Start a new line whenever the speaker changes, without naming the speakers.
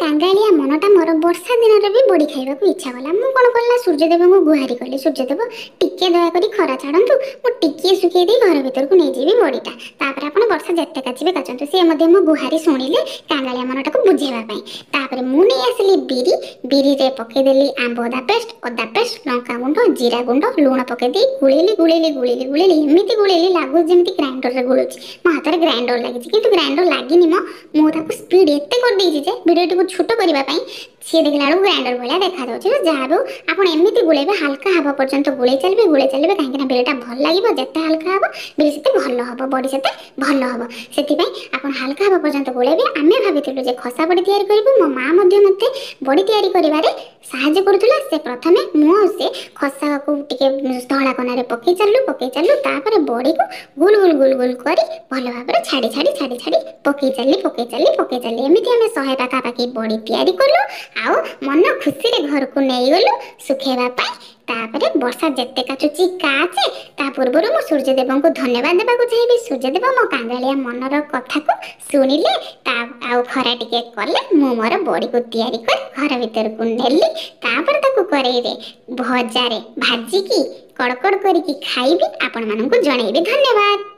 କାଙ୍ଗାଳିଆ ମନଟା ମୋର ବର୍ଷା ଦିନରେ ବି ବଡ଼ି ଖାଇବାକୁ ଇଚ୍ଛା କଲା। ମୁଁ କ'ଣ କଲି ନା ସୂର୍ଯ୍ୟଦେବଙ୍କୁ ଗୁହାରି କଲି, ସୂର୍ଯ୍ୟଦେବ ଟିକେ ଦୟାକରି ଖରା ଛାଡ଼ନ୍ତୁ, ମୁଁ ଟିକିଏ ଶୁଖେଇ ଦେଇ ଘର ଭିତରକୁ ନେଇଯିବି ବଡ଼ିଟା, ତାପରେ ଆପଣ ବର୍ଷା ଯେତେ କାଚିବେ କାଚନ୍ତୁ। ସିଏ ମଧ୍ୟ ମୋ ଗୁହାରି ଶୁଣିଲେ କାଙ୍ଗାଳିଆ ମନଟାକୁ ବୁଝେଇବା ପାଇଁ। ତାପରେ ମୁଁ ନେଇ ଆସିଲି ବିରି, ବିରିରେ ପକେଇଦେଲି ଆମ୍ବ ଅଦା ପେଷ୍ଟ, ଅଦା ପେଷ୍ଟ, ଲଙ୍କା ଗୁଣ୍ଡ, ଜିରା ଗୁଣ୍ଡ, ଲୁଣ ପକେଇ ଦେଇ ଗୋଳେଇଲି ଗୋଳେଇଲି ଗୋଳେଇଲି ଗୋଳେଇଲି, ଏମିତି ଗୋଳେଇଲି ଲାଗୁଛି ଯେମିତି ଗ୍ରାଇଣ୍ଡରରେ ଗୋଳୁଛି। ମୋ ହାତରେ ଗ୍ରାଇଣ୍ଡର ଲାଗିଛି, କିନ୍ତୁ ଗ୍ରାଇଣ୍ଡର ଲାଗିନି। ମୁଁ ତାକୁ ସ୍ପିଡ୍ ଏତେ କରିଦେଇଛି ଯେ ଭିଡ଼ିଓଟିକୁ ଛୋଟ କରିବା ପାଇଁ ସିଏ ଦେଖିଲା ବେଳକୁ ଗ୍ରାଇଣ୍ଡର ଭଳିଆ ଦେଖାଯାଉଛି। ଯାହା ବି ହଉ ଆପଣ ଏମିତି ଗୋଳେଇବେ, ହାଲକା ହେବା ପର୍ଯ୍ୟନ୍ତ ଗୋଳେଇ ଚାଲିବେ ଗୋଳେଇ ଚାଲିବେ, କାହିଁକିନା ବିରିଟା ଭଲ ଲାଗିବ। ଯେତେ ହାଲକା ହେବ ବିରି ସେତେ ଭଲ ହେବ, ବଡ଼ି ସେତେ ଭଲ ହେବ। ସେଥିପାଇଁ ଆପଣ ହାଲକା ହେବା ପର୍ଯ୍ୟନ୍ତ ଗୋଳେଇବେ। ଆମେ ଭାବିଥିଲୁ ଯେ ଖସା ବଡ଼ି ତିଆରି କରିବୁ। ମୋ ମା ମଧ୍ୟ ମୋତେ ବଡ଼ି ତିଆରି କରିବାରେ ସାହାଯ୍ୟ କରୁଥିଲା। ସେ ପ୍ରଥମେ ମୁଁ ଆଉ ସେ ଖସାକୁ ଟିକେ ଧଳା କନାରେ ପକେଇ ଚାଲିଲୁ ପକେଇ ଚାଲିଲୁ, ତାପରେ ବଡ଼ିକୁ ଗୁଲ ଗୁଲ ଗୁଲ ଗୁଲ କରି ଭଲ ଭାବରେ ଛାଡ଼ି ଛାଡ଼ି ଛାଡ଼ି ଛାଡ଼ି ପକେଇ ଚାଲିଲି ପକେଇ ଚାଲିଲି ପକେଇ ଚାଲିଲି। ଏମିତି ଆମେ 100 ପାଖାପାଖି ବଡ଼ି ତିଆରି କଲୁ ଆଉ ମନ ଖୁସିରେ ଘରକୁ ନେଇଗଲୁ ଶୁଖେଇବା ପାଇଁ। ତାପରେ ବର୍ଷା ଯେତେ କାଚୁଛି କାଚେ, ତା ପୂର୍ବରୁ ମୁଁ ସୂର୍ଯ୍ୟଦେବଙ୍କୁ ଧନ୍ୟବାଦ ଦେବାକୁ ଚାହିଁବି। ସୂର୍ଯ୍ୟଦେବ ମୋ କାଙ୍ଗାଳିଆ ମନର କଥାକୁ ଶୁଣିଲେ, ତା ଆଉ ଖରା ଟିକେ କଲେ, ମୁଁ ମୋର ବଡ଼ିକୁ ତିଆରି କରି ଘର ଭିତରକୁ ନେଲି। ତାପରେ ତାକୁ କରେଇରେ ଭଜାରେ ଭାଜିକି କଡ଼କଡ଼ କରିକି ଖାଇବି, ଆପଣମାନଙ୍କୁ ଜଣେଇବି। ଧନ୍ୟବାଦ।